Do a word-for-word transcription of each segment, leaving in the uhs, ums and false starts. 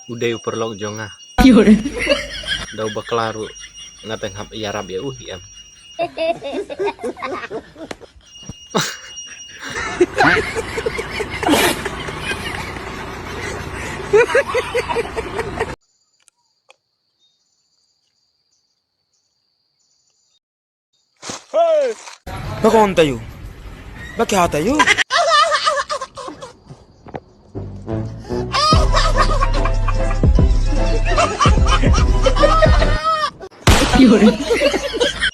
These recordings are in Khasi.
U dei u paralok jong nga. Da u bakla ruh nga teng hap ïarap ïa u hi em. Ba kong tayu? Ba kya tayu?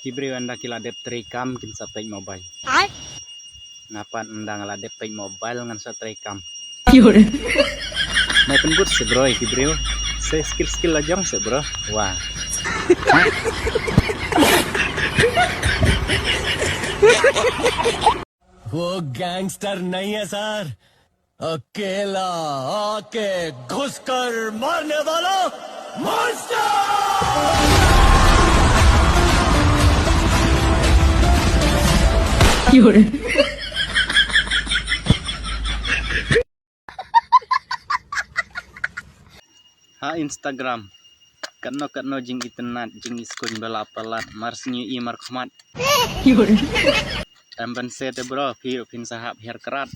Ki briew ynda ki la dep trei kam kin sa peit mobile. Nga pat ynda nga la dep peit mobile ngan sa trei kam. Mai pynbut se bro ïa ki briew. Se skill skill la jong se bro. Wah. वो गैंगस्टर नहीं है सर, अकेला आके घुसकर मारने वाला मॉन्स्टर। Ha Instagram. Katno katno jingitynnad jingiskuiñ ba la palat, mar sngi i mar khmat. Em ban se te bro, phi ruh phin sa hap hiar krat.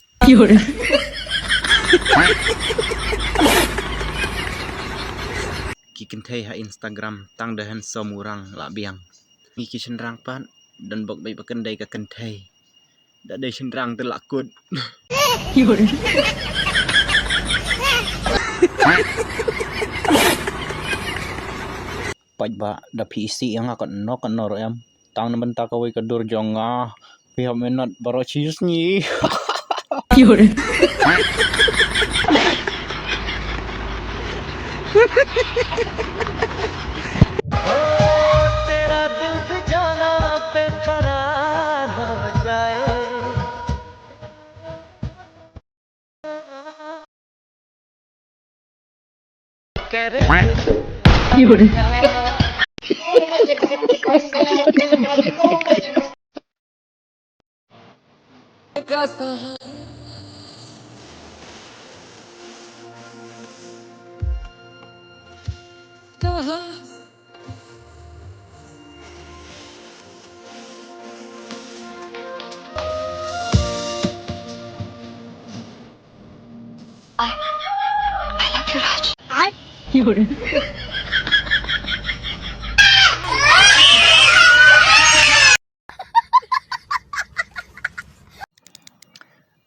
Ki kynthei ha Instagram tang da handsome u rang la biang. Ngi ki shynrang pat don bok beit ba kyndei ka kynthei. Da dei shynrang te la kut. Pait ba da phi isih ïa nga katno katno ruh em. Tang na bynta kawei ka dur jong nga. Phi hap minot baroh shi sngi. I, I love you, Raj.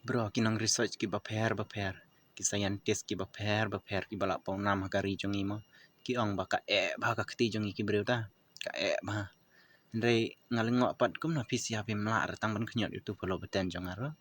Bro, ki nong research ki bapher bapher, ki scientist ki bapher bapher, ki ba la pawnam ha ka ri jong ngi mo, ki ong ba ka eh bha ka kti jong ngi ki briew ta, ka eh bha. Hynrei nga lyngngoh pat kumno phi sia phi mlah re tang ban khñiot ïa utu u polo bteng jong nga ruh.